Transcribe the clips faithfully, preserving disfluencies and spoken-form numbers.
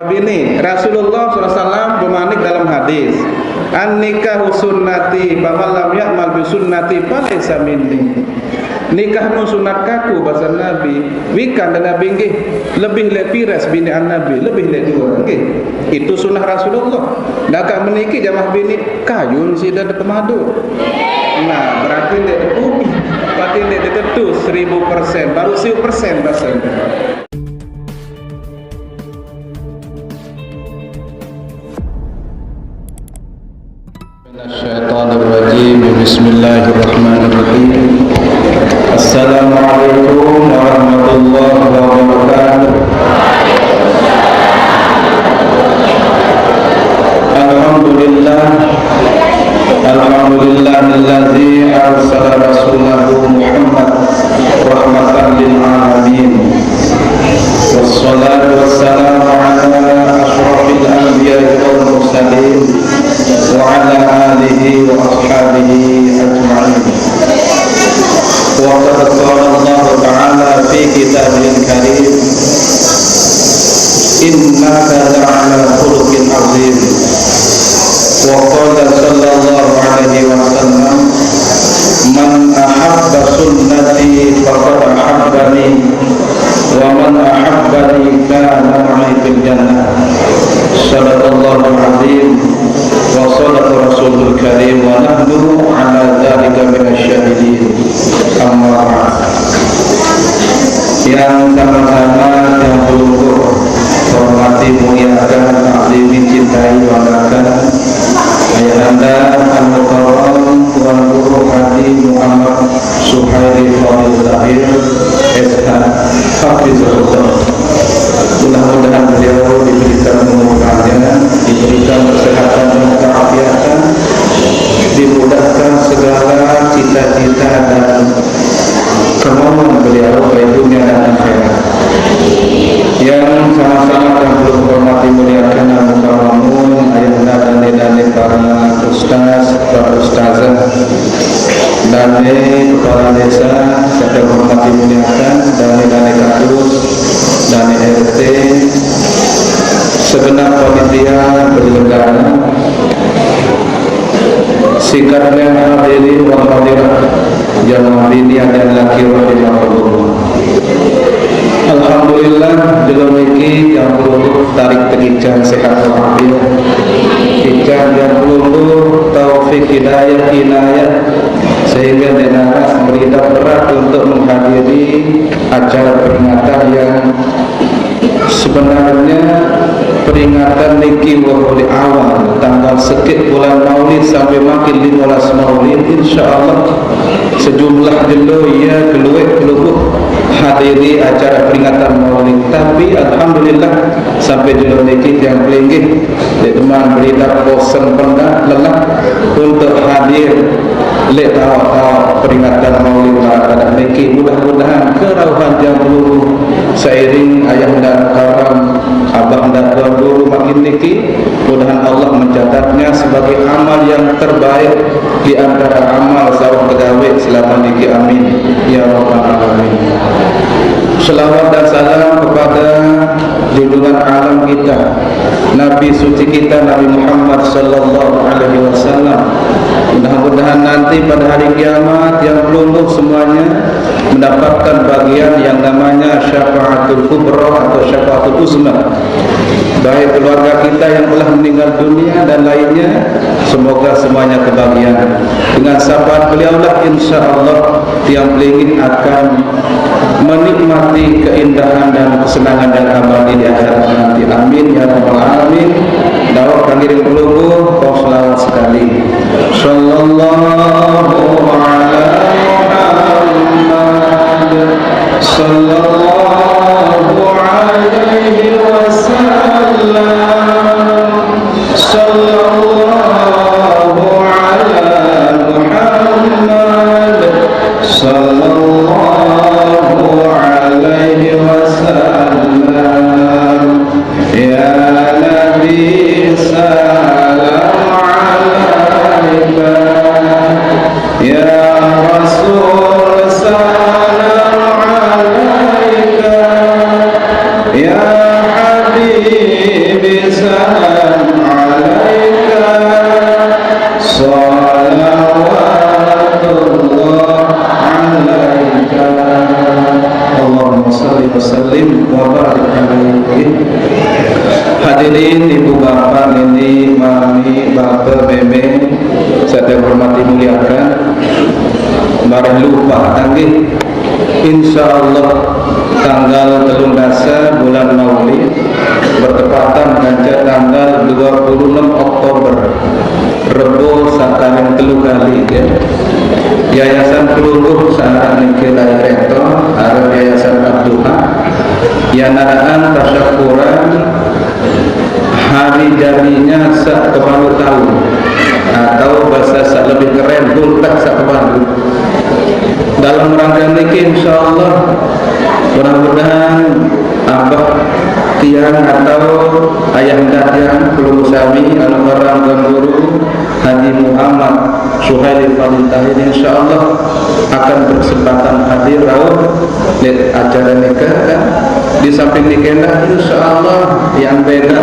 Bini, Rasulullah sallallahu alaihi wasallam bemanik dalam hadis, "An nikahu sunnati, faman lam ya'mal bi sunnati falaysa minni." Nikah mun sunat kaku, basa Nabi. Wikan da Nabi nggih, lebih lek piras bini an Nabi, lebih lek dua nggih. Itu sunnah Rasulullah. Dakak meniki jamaah bini, kayun sida da pemadu. Nah, berarti dek tepupi, berarti dek tetu seribu persen, baru seribu persen rasanya. من الشيطان الرجيم. بسم الله الرحمن الرحيم. السلام عليكم ورحمة الله وبركاته. الحمد لله. الحمد لله الذي أرسل رسوله محمد رحمة للعالمين. والصلاة والسلام على أشرف الأنبياء والمرسلين وعلى آله وأصحابه أجمعين. وقد قال الله تعالى في كتابه الكريم: إنك لعلى خلق عظيم. وقال صلى الله عليه وسلم: من أحب سنتي فقد أحبني، ومن أحبني كان معي في الجنة. صدق الله العظيم وصدق رسوله الكريم ونحن على ذلك من الشاهدين. أما بعد. Yang sama-sama yang pelungguh hormati, muliakan, taklimi, cintai, banggakan, Ayahanda Al-Mukarram Tuan Guru Haji Muhammad Suhairi Fadil Zahir, S H, Hafizahullah. Mudah-mudahan beliau diberikan umur panjang, diberikan kesehatan dan keafiatan, dimudahkan segala cita-cita dan kemauan beliau, baik dunia dan akhirat. Yang sama-sama kami hormati, muliakan, Amu Karamun, Ayahanda, dane-dane para ustaz, para ustazah, dane kepala desa, kami hormati, muliakan, dane-dane kadus, dane R T, segenap panitia penyelenggara, singkatnya hadirin wal hadirat, jamaah bini dan laki rahimakumullah. Alhamdulillah, jelo niki tiang pelungguh tarik tegican sehat walafiat. Tiang tiang pelungguh taufik hidayah inayah sehingga dek naras beridak berat untuk menghadiri acara peringatan yang sebenarnya peringatan niki wah oleh awal tanggal sekit bulan Maulid sampai makin lima belas Maulid, insya Allah sejumlah jelo ia keluar kelubuh hadiri acara peringatan Maulid. Tapi alhamdulillah sampai jelo niki tiang pelinggih dek teman beridak bosan pendak lelah untuk hadir lek tawa-tawa peringatan Maulid Maulana niki. Mudah-mudahan kerauhan jam peluru seiring Ayahanda Karam, Abahanda Tuan Guru makin niki, mudahan Allah mencatatnya sebagai amal yang terbaik di antara amal sawah tegawe selama niki. Amin ya rabbal alamin. Selawat dan salam kepada junjungan alam kita, Nabi suci kita, Nabi Muhammad sallallahu alaihi wasallam. Mudah-mudahan nanti pada hari kiamat yang pelungguh semuanya mendapatkan bagian yang namanya syafaatul kubra atau syafaatul uzma, baik keluarga kita yang telah meninggal dunia dan lainnya, semoga semuanya kebagian. Dengan syafaat beliaulah, insya Allah, tiang pelinggih akan menikmati keindahan dan kesenangan yang abadi di akhirat nanti. Amin ya rabbal alamin. Dawak panggil pelungguh, kau selawat sekali. Sallallahu ala Muhammad. Sallallahu alaihi wasallam. Sallallahu ala Muhammad. Sallallahu alaihi wasallam. Ya Nabi, salam alaika. Ya Rasul, salam alaika. Hadirin, ibu bapak, nini, mami, bapa, meme, saya hormati, muliakan. Marah lupa tanggih. Insya Allah tanggal telung dasa bulan Maulid bertepatan dengan tanggal dua puluh enam Oktober, Rebo sakaring telu kali, ya. Yayasan Pelungguh saat niki lahir itu, ada Yayasan Abduha, yang naraan tasyakuran hari jadinya sak kebalu tahun, atau bahasa sak lebih keren, ultah sak kebalu. Dalam rangka niki, insya Allah, mudah-mudahan abah tiang atau ayah tiang, Pelungguh sami, anu karan Tuan Guru Haji Muhammad Suhaili Fadil Tahir, insya Allah akan berkesempatan hadir rauh di acara nikah, kan? Di samping nikah, insya Allah yang beda,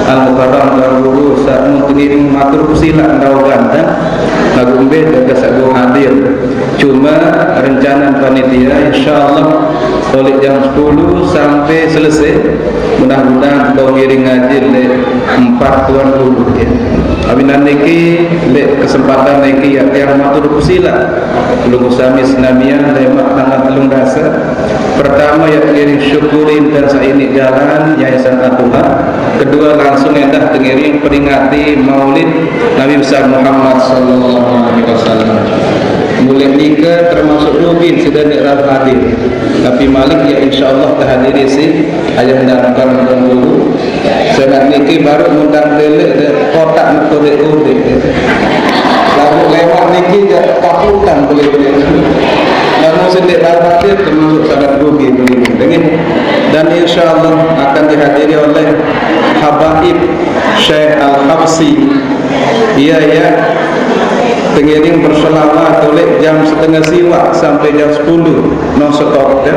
anu karan Tuan Guru, saat mungkin matur kusila ndaugan, kan? Lagu mbe jaga sagu hadir. Cuma rencana panitia, insya Allah, oleh jam sepuluh sampai selesai. Mudah-mudahan kita ngiring ngaji le empat Tuan Guru, ya. Awinan niki le kesempatan niki, ya, yang matur kusila. Pelungguh sami senamian, lemak tanggal telung dasa. Pertama, ya, ngiring syukurin dan saini jalan Yayasan Abduha. Kedua, langsung endah tengiring peringati Maulid Nabi besar Muhammad sallallahu alaihi wasallam. Mulai nika termasuk rugi sida ndak hadir. Tapi malik, ya, insya Allah tahadiri si ayah dan kawan dulu. Saya nak niki baru ngundang tele de kotak nak kodik-kodik. Lalu lewat niki je kaputan boleh-boleh. Lalu sendiri hadir termasuk sangat rugi boleh. Dan insya Allah akan dihadiri oleh Habaib Syekh Al-Habsyi. Iya, iya. Tengiring berselawat oleh jam setengah siwak sampai jam sepuluh non stop, ya.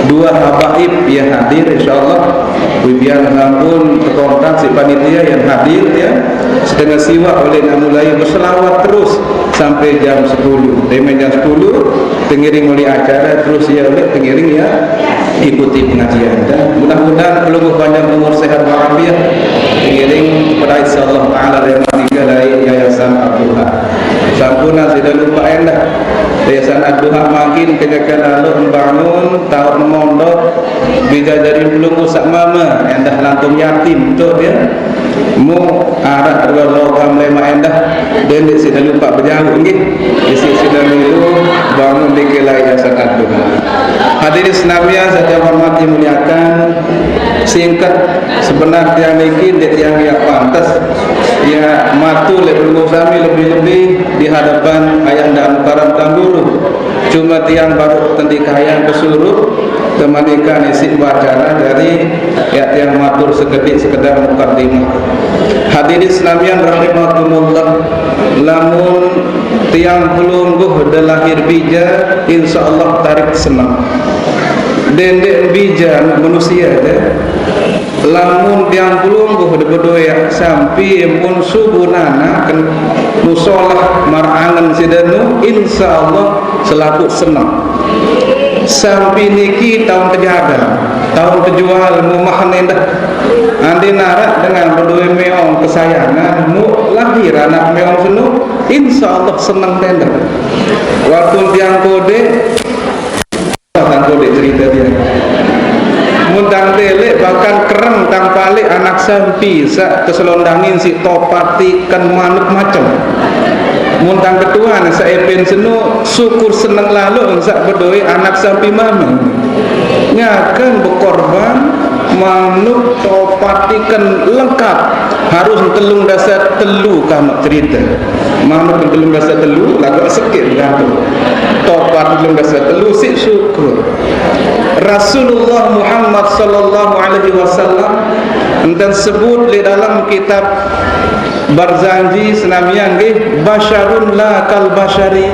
Dua habaib, ya, hadir, insya Allah. Wibian sampun terkontak si panitia yang hadir, ya. Setengah siwak oleh nak mulai berselawat terus sampai jam sepuluh. Dari jam sepuluh, tengiring oleh acara, terus, ya, oleh tengiring, ya, ikuti pengajian. Dan mudah-mudahan pelungguh panjang umur, sehat walafiat. Tengiring pada insya Allah Ta'ala dari manika dari Yayasan Abduha. Sampun sida lupa endah. Yayasan Abduha makin kejakan lalu membangun, tahu memondok, bija jadi pelungguh sak mama, endah lantung yatim tu dia. Mu arak dua logam lema endah, dendik sida lupa berjauh, nggih. Isi sida milu bangun di kelai Yayasan Abduha. Hadirin senamian saya hormati, muliakan. Singkat sebenar tiang niki, dek tiang ya pantas, ya, matu lek pelungguh sami lebih-lebih di hadapan Ayahanda Anu Karam Tuan Guru. Cuma tiang baru tendikayang kesuruh, temanikan isi wacana dari ya tiang matur sekedik sekedar mukadimah. Hadirin senamian rahimakumullah, lamun tiang pelungguh de lahir bija, insya Allah tarik senang. Dendek bija manusia de. Lamun tiang pelungguh de bedoyak sampi pun subuh nana ken musolah marangen sidenu, insya Allah selaku senang. Sampi niki tahun kejaga, tahun kejual, mu mahan endah. Andi narak dengan bedoe meong kesayangan, mu lahir anak meong senu, insya Allah senang tenda. Waktu tiang kode, tang kode cerita dia. Mun tang telek bahkan kereng tang palik anak sampi sak keselondangin si topati ken manuk macem. Mun tang ketuan sak epen senu syukur seneng lalu sak bedoe anak sampi mama. Nyaken bekorban manuk topati ken lengkap harus telung dasa telu kama cerita. Manuk telung dasa telu lagu sekit gantung. Topat telung dasa telu si syukur. Rasulullah Muhammad sallallahu alaihi wasallam enten sebut di dalam kitab Barzanji senamian nggih, basyarun la kal basyari,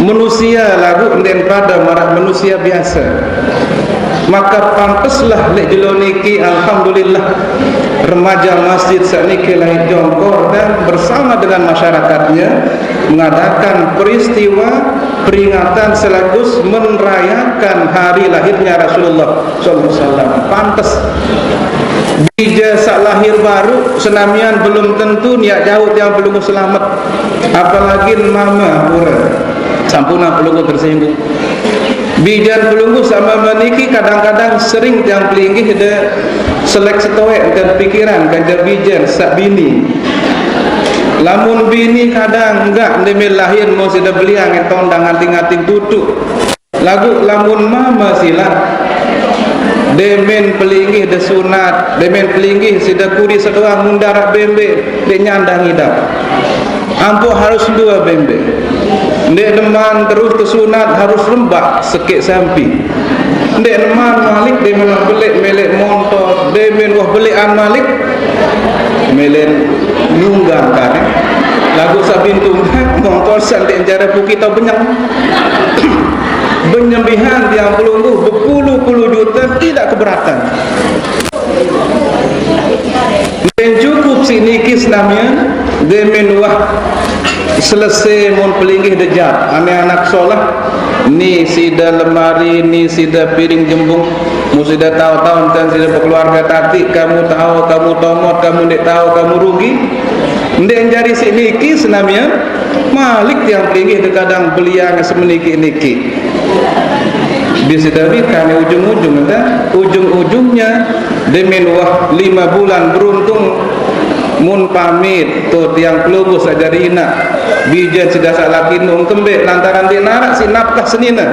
manusia lagu enten pada marak manusia biasa. Maka panteslah lek jelo niki, alhamdulillah, remaja masjid sakniki lahir jongkor dan bersama dengan masyarakatnya mengadakan peristiwa peringatan sekaligus merayakan hari lahirnya Rasulullah sallallahu alaihi wasallam. Pantes. Bija saq lahir baruq senamian belum tentu niat jauq tiang pelungguh selamet. Apalagi mame pure. Sampunang pelungguh tersinggung. Bijan pelungguh saq mame niki kadang-kadang sering tiang pelinggih de selek setoeq enten pikiran kance bijan saq bini. Lamun bini kadang enggak ndemen lahir mun side beliang etong dang nganting-nganting tutuq. Laguq lamun mame silaq, demen pelinggih de sunat, demen pelinggih side kuri sedoang mun daraq bembe, ndeq nyandang idap. Ampoq harus due bembe. Ndeq demen terus tesunat harus rembak sekeq sampi. Ndeq demen malik demen wah beleq meleq montor, demen wah beleqan malik meleq nunggang kare. Laguq sabin tunggang montor saq ndeq jare puki tao benyeng. Benyembihan tiang pelungguh bepuluh-puluh juta tidak keberatan. Ndeq cukup siq niki senamian, demen wah selese mun pelinggih de jaq, ane anak solah, ni side lemari, ni side piring jembung, mun side tao-tao enten side bekeluarge tatiq, kamu tao, kamu tomot, kamu ndeq tao, kamu rugi. Ndeq jari siq niki senamian, malik tiang pelinggih de kadang beliang semeniki-niki. Bis dawikane ujung-ujung ente, ujung-ujungnya demen wah lime bulan beruntung mun pamit to tiang pelungguh saq jari inaq, bijen side saq laki nung kembeq lantaran ndeq naraq siq napkah senine.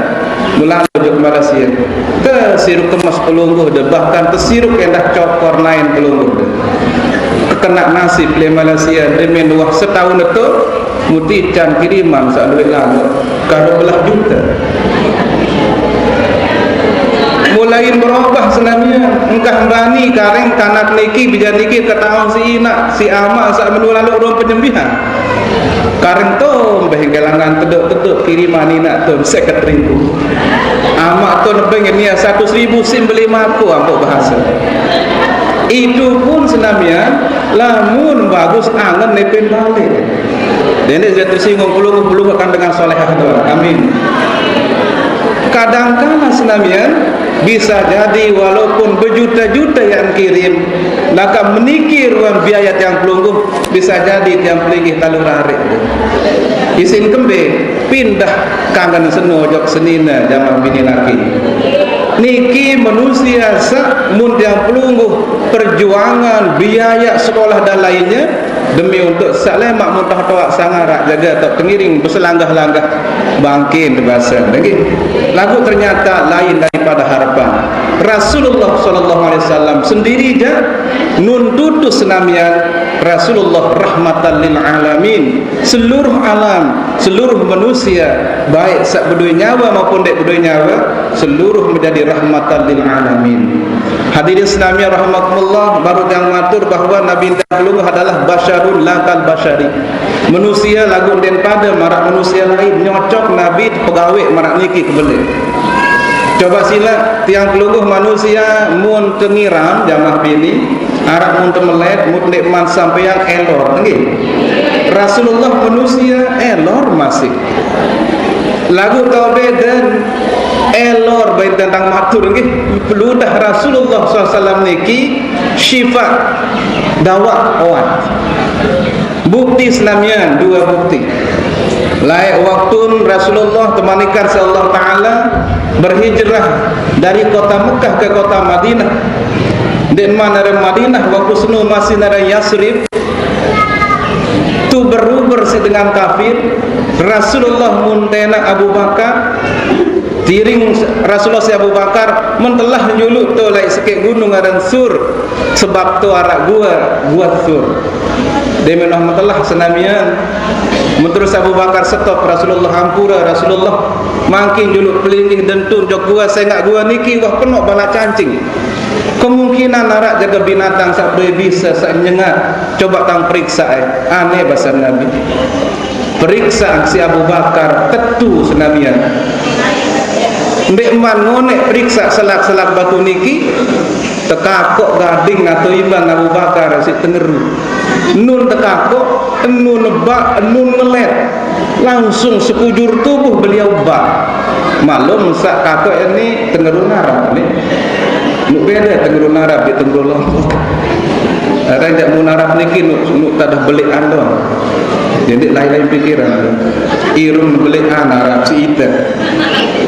Mulane ojok Malaysia. Tesiruk kemes pelungguh de, bahkan tesiruk endah cokor naen pelungguh de. Kekenaq nasib leq Malaysia demen wah setaun eto, muti can kiriman saq lueq lalo karo belah jute. Mulain berobah senamian, engkah bani kareng kanak niki, bijan niki ketaon siq inaq, siq amaq saq menu lalo rung penyembihan. Kareng to mbeh kelangan teduk-teduk kiriman inaq to seket ribu. Amaq to nebeng niat satus ribu siq beli mako ampoq bahase. Itu pun senamian lamun bagus angen nepen balik. Dene side tersinggung pelungguh-pelungguh kan dengan solehah doang. Amin. Kadangkala senamian bisa jadi walaupun bejuta-juta yang kirim, maka meniki ruang biaya tiang pelungguh bisa jadi tiang pelinggih talu rarik. Isin kembe pindah kangen seno ojok senine jaman bini laki. Niki manusia saq mun tiang pelungguh perjuangan, biaya sekolah dan lainnya, demi untuk saq lemaq muntah toaq sangaraq jage toq tengiring beselanggah-langgah bangkin de base. Nggih. Laguq ternyata lain daripada harapan. Rasulullah sallallahu alaihi wasallam sendiri jaq nun tutus senamian Rasulullah rahmatan lil alamin, seluruh alam, seluruh manusia, baik saq bedoe nyawe maupun ndeq bedoe nyawe, seluruh menjadi rahmatan lil alamin. Hadirin senamian rahimakumullah, baruq tiang matur bahwa Nabi tiang pelungguh adalah basyarun la kal basyari. Manusia laguq ndeqn pade maraq manusia lain, nyocok Nabi tepegaweq maraq niki kebeleq. Coba silaq, tiang pelungguh manusia mun tengiram jamaah bini, araq mun temelet, mun ndeqman sampeang elor, nggih. Rasulullah manusia elor masih. Laguq tao beden elor bain tentang matur, nggih. Peludah Rasulullah sallallahu alaihi wasallam niki syifa, dawa, oat. Bukti senamian, due bukti. Laeq waktun Rasulullah temanikan siq Allah Ta'ala berhijrah dari kota Mekah ke kota Madinah. Ndeqman aran Madinah, waktu seno masih aran Yasrib. Tu beruber siq dengan kafir. Rasulullah mun tenaq Abu Bakar, tiring Rasulullah siq Abu Bakar mentelah juluq to laeq sekeq gunung aran Sur, sebab to araq gua, Gua Sur. Demen wah mentelah senamian. Mun terus Abu Bakar stop, Rasulullah ampure, Rasulullah mangkin juluq pelinggih dentun jok gua, sengaq gua niki wah penoq bala cancing. Kemungkinan araq jage binatang saq bedoe bise saq nyengat. Coba tang periksa, eh. Aneh basen Nabi. Periksa siq Abu Bakar, tetu senamian. Ndeqman ngoneq periksa selak-selak batu niki, tekakoq gading atau imbang Abu Bakar siq tengeru. Nun tekakoq, nun nebak, nun ngelet. Langsung sekujur tubuh beliau bak. Malum saq kakoq ini tengeru naraq, nih. Nuk beda tengerun Arab di tengerun Lombok. Orang jak mun Arab niki nuk, nuk tadah belian doang. Jadi lain-lain pikiran. Irung belian Arab si ite.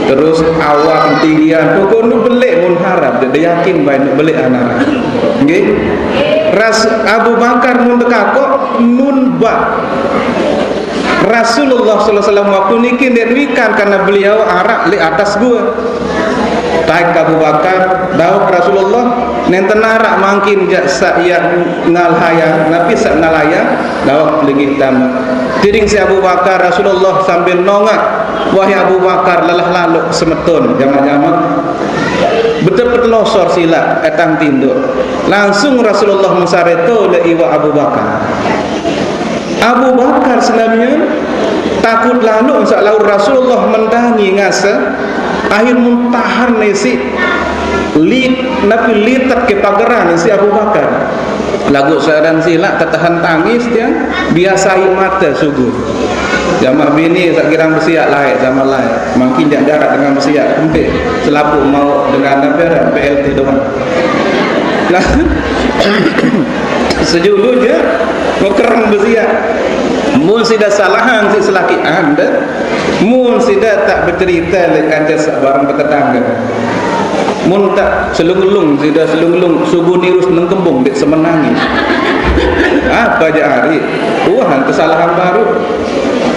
Terus awak tinggian, pokok nuk belik mun Arab, dia yakin bae nuk belian Arab. Nggih. Ras Abu Bakar mun tekakok nun ba. Rasulullah sallallahu alaihi wasallam waktu niki ndeq wikan karena beliau araq leq atas gua. Taek Abu Bakar, dawek Rasulullah, nenten araq mangkin jaq saq iaq ngalhayang, napi saq ngalhayang, dawek pelinggih tame. Tiding siq Abu Bakar, Rasulullah sambil nongaq, "Wahai Abu Bakar, lelah laloq semeton, jamaq-jamaq." Betepetelosor silaq etang tindoq. Langsung Rasulullah mesare to leq iwaq Abu Bakar. Abu Bakar senamian takut laloq saq laun Rasulullah mendangi ngase, akhir mun tahan isiq li-, napi litet ke pageran isiq Abu Bakar. Laguq saran silaq tetahan tangis tiang, biasa aiq mate sugul. Jamaq bini saq girang besiaq laeq, zaman laeq. Mangkin jaq jarak dengan besiaq, kembeq selapuq mauq dengan napi aran P L T doang. Nah, sejulu je ngekereng besiaq. Mun side salahan siq selakian de, mun side tak becerite leq kance saq bareng betetangge. Mun tak selunglung, side selunglung, subuh nirus nengkembung ndeq semenangi. Apa jaq ari? Wah, kesalahan baru.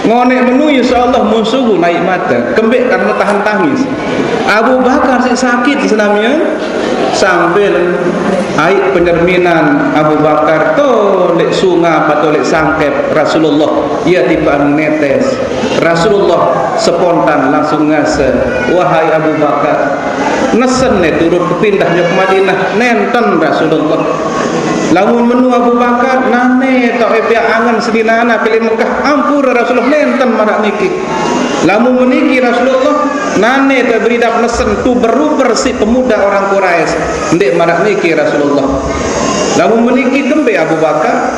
Ngoneq menu, insyaallah mun subuh naiq mate. Kembeq karena tahan tangis. Abu Bakar siq sakit senamian, sambil aiq penyerminan Abu Bakar to leq sungap atau leq sangkep Rasulullah, ie tipaqn netes. Rasulullah spontan langsung ngase, "Wahai Abu Bakar, nesen ne turut kepindah jok Madinah?" Nenten, Rasulullah. Lamun menu Abu Bakar, "Nane tao epiaq angen senine anak leq Mekah?" "Ampure Rasulullah, nenten maraq niki." Lamun meniki Rasulullah, "Nane tao beridap nesen tuber-uber siq pemuda orang Quraisy?" "Ndeq maraq niki Rasulullah." Lamun meniki kembeq Abu Bakar?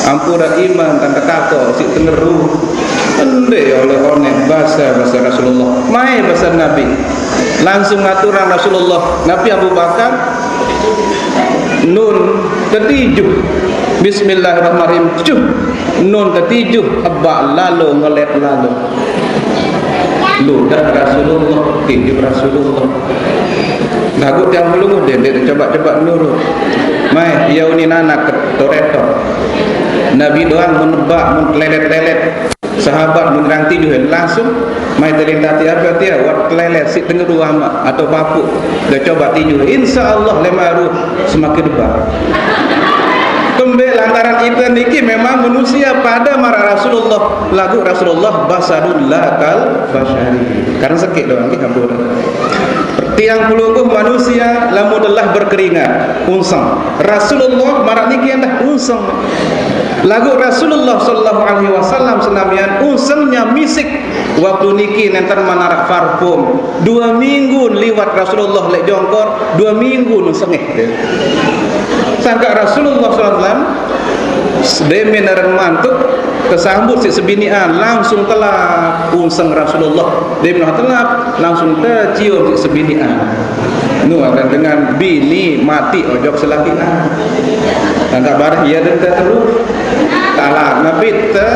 "Ampure iman tante kako siq tengeru." Ndeq oleh-oleh base, base Rasulullah. Mae base Nabi. Langsung ngaturang Rasulullah. Napi Abu Bakar? Nun tetijuh. Bismillahirrahmanirrahim. Cuh. Nun tetijuh, ebak lalo, ngelet lalo. Ludah Rasulullah, tijuh Rasulullah. Laguq tiang pelungguh ndeq, ndeq coba-coba nurut. Mai, ie unin anak ke toreto. Nabi doang mun nebak, mun telelet-lelet. Sahabat mun rang tijuh langsung mai telintati ape tie, wat telelet siq tengeru amaq atau papuq. Dah coba tijuh. Insya Allah lemaruh semakin debar. Kembeq lantaran ite niki memang manusia pade maraq Rasulullah, laguq Rasulullah basarun la kal basari. Karena sekeq doang nggih, ampun. Tiang pelungguh manusia lamun telah berkeringat, unseng. Rasulullah maraq niki endah unseng. Laguq Rasulullah sallallahu alaihi wasallam senamian unsengnya misik. Waktu niki nenten manaraq parfum. Dua minggu liwat Rasulullah leq jongkor, dua minggu nun sengeh. Sangkaq Rasulullah sallallahu alaihi wasallam, deme naren mantuk, tesambut siq sebinian, langsung telap unseng Rasulullah. Deme telap, langsung tecium siq sebinian. Nu aran dengan bini mati ojok selakian. Sangkaq bareh ie dente terus. Talak napi te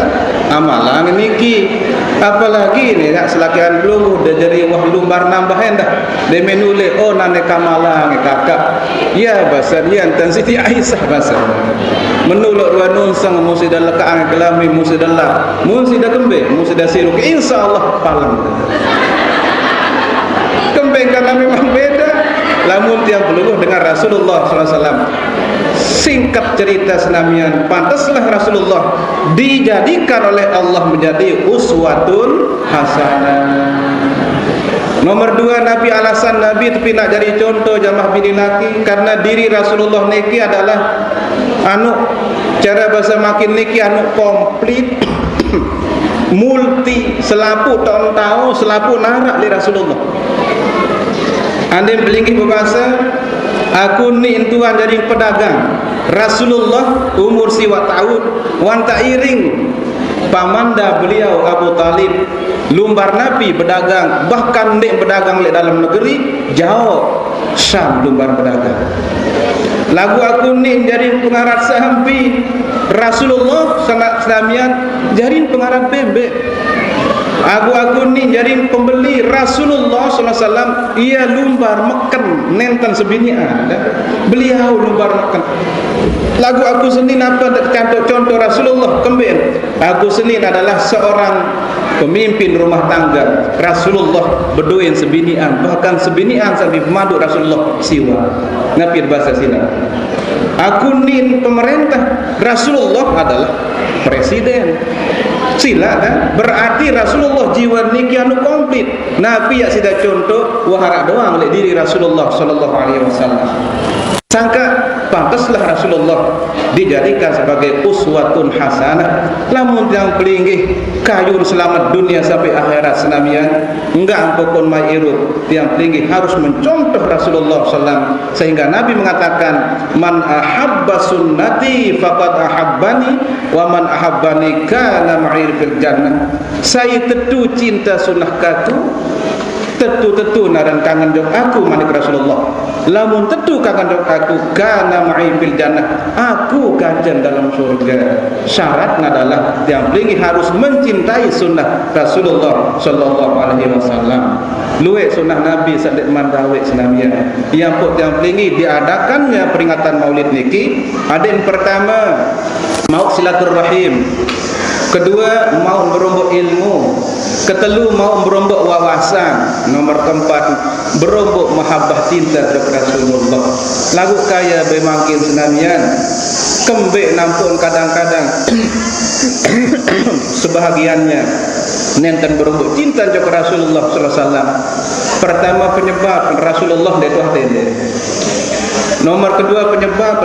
amalang niki. Apalagi ne, saq selakian pelungguh, de jari wah lumbar nambah endah. Deme nulih, "Oh, nane kamalang, Kakak." "Iya," basen, "iya, enten Siti Aisyah," basen. Menu loq rue nunseng, mun side lekaqang kelami, mun side lap, mun side kembeq, mun side siruk, insya Allah palem. Kembeq karena memang beda. Lamun tiang pelungguh dengan Rasulullah sallallahu alaihi wasallam. Singkat cerita senamian, pantaslah Rasulullah dijadikan oleh Allah menjadi uswatun hasanah. Nomor dua, Nabi, alasan Nabi tepinaq jari contoh jamaq bini laki, karena diri Rasulullah niki adalah anu, cara bahasa makin niki anu komplit, multi, selapuq taun tao, selapuq naraq leq Rasulullah. Andin belinggih bebase, "Aku ni entuan jari pedagang." Rasulullah umur siwaq taun, wan tak iring Pamanda beliau Abu Talib lumbar napi bedagang, bahkan ndeq bedagang leq dalem negeri, jaoq Syam lumbar bedagang. Laguq aku ni jari pengarat sampi, Rasulullah sena-, senamian jari pengarat bembeq. Aku, aku ni jari pembeli, Rasulullah sallallahu alaihi wasallam, ie lumbar meken nenten sebinian. Beliau lumbar meken. Laguq aku seni nape ndeq tecantoq contoh Rasulullah, kembeq? Aku seni adalah seorang pemimpin rumah tangga. Rasulullah bedoen sebinian, bahkan sebinian sampe pemadu Rasulullah siwak. Napi base silaq? Aku nin pemerintah, Rasulullah adalah presiden. Silaq, kan? Berarti Rasulullah jiwa niki anu komplit. Napi yaq sida contoh, wah araq doang leq diri Rasulullah sallallahu alaihi wasallam. Sangkaq, pantaslah Rasulullah dijadikan sebagai uswatun hasanah. Lamun tiang pelinggih kayun selamet dunie sampai akhirat senamian, enggak ampun mai irup, tiang pelinggih harus mencontoh Rasulullah sallam, sehingga Nabi mengatakan, "Man ahabba sunnati faqad ahabbani, wa man ahabbani kana ma'i fil jannah." Sai tetu cinta sunnah kaku, tetu-tetu naren kangen jok aku, manik Rasulullah. Lamun tetu kangen jok aku, kana ma'i fil jannah, aku kancen dalem surge. Syaratne adalah tiang pelinggih harus mencintai sunnah Rasulullah sallallahu alaihi wasallam. Lueq sunnah Nabi saq ndeqman gaweq senamian. Ie ampun tiang pelinggih diadakannya peringatan Maulid niki, adeqn pertame, mauq silaturrahim. Kedue, mauq beromboq ilmu. Ketelu, mauq beromboq wawasan. Nomor keempat, beromboq mahabbah cinte jok Rasulullah. Laguq kaye be mangkin senamian, kembeq nampun kadang-kadang sebahagiannya nenten beromboq cinte jok Rasulullah sallallahu alaihi wasallam. Pertame penyebab, Rasulullah ndeq tuah tende. Nomor kedue penyebab,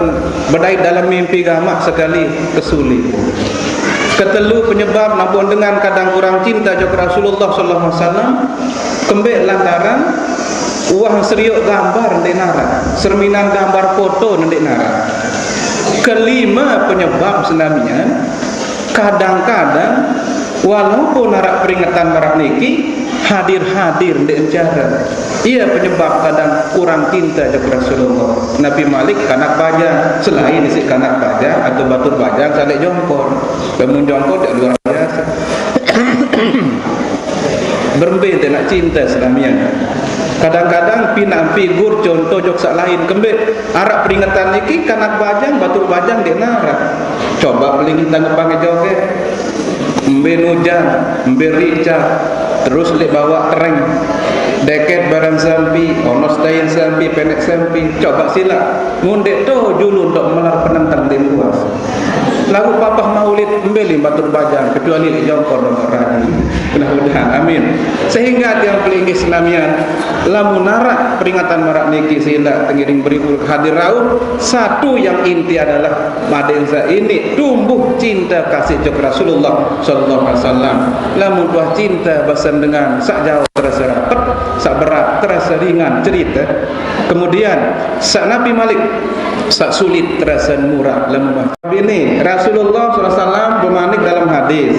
bedait dalem mimpi gamaq sekali kesulit. Ketelu penyebab nampun dengan kadang kurang cinte jok Rasulullah sallallahu alaihi wasallam, kembeq? Lantaran uah serioq gambar ndeq naraq, serminan gambar foto ndeq naraq. Kelime penyebab senamian, kadang-kadang walaupun araq peringetan maraq niki, hadir-hadir ndeq ncara. Ie penyebab kadang kurang cinte jok Rasulullah. Napi malik? Kanak bajang. Selain isiq kanak bajang atau batur bajang saq leq jongkor. Lamun jongkor jaq luar biase. Berembe ndeq naq cinte senamian. Kadang-kadang pinaq figur contoh jok saq lain, kembeq? Araq peringetan niki, kanak bajang, batur bajang ndeq naraq. Coba pelinggih tanggepang joget. Mbe ujan, mbe ricah, terus leq bawaq tereng. Deket barang sampi, onoh stain sampi, peneq sampi. Coba silaq. Mun ndeq to julun dok melar penenteng ndeq puas. Laguq papah Maulid mbe leq batur bajang, kecuali leq jongkor dok rani. Mudah-mudahan, amin. Sehingga tiang pelinggih senamian, lamun araq peringatan maraq niki, silaq tengiring beribu hadir rauh. Satu yang inti adalah madeqn saq iniq tumbuh cinte kasih jok Rasulullah sallallahu alaihi wasallam. Lamun tuah cinte basen dengan saq jaoq terase rapet, saq berat terase ringan cerite. Kemudian, saq napi malik, saq sulit terase murah lamun bini. Rasulullah sallallahu alaihi wasallam bemanik dalam hadis,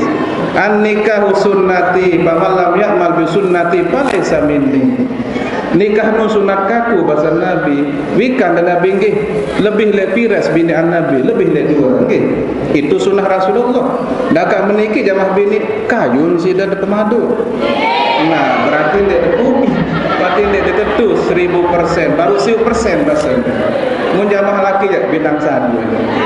"An-nikahu sunnati, faman lam ya'mal bi sunnati falaisa minni." Nikah nun sunat kaku, base Nabi. Wikan de Nabi nggih, lebih leq pire sebineqan Nabi? Lebih leq due, nggih. Itu sunah Rasulullah. Dakaq meniki jamaah bini, kayun side de pemadu. Nah, berarti ndeq tetu, berarti ndeq tetu seribu persen, baruq siu persen base. Mun jamaah laki jaq bintang satu.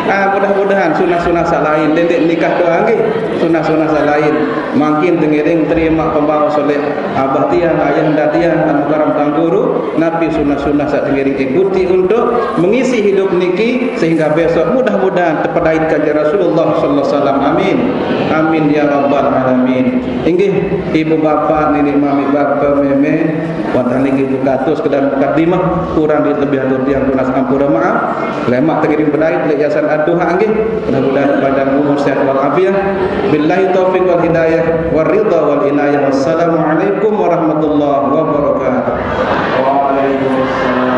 Ah, mudah-mudahan sunah-sunah saq lain, ndeq nikah doang nggih, sunah-sunah saq lain. Mangkin tengiring terimaq pembaos oleh abah tiang, ayah enda tiang, anu karam Tuan Guru, napi sunah-sunah saq tengiring ikuti untuk mengisi hidup niki, sehingga besok mudah-mudahan tepedait kance Rasulullah sallallahu alaihi wasallam. Amin. Amin ya rabbal alamin. Inggih, ibu bapak, niniq mamiq bapa meme, wantah niki bukatus sekedar mukadimah, kurang lebih atur tiang tunas ampura maaf. Lemaq tengiring bedait leq Yayasan Ad-Duha nggih. Mudah-mudahan panjang umur, sehat wal afiat. Billahi taufiq wal hidayah, war ridha wal inayah. Wassalamualaikum warahmatullahi wabarakatuh. Waalaikumsalam.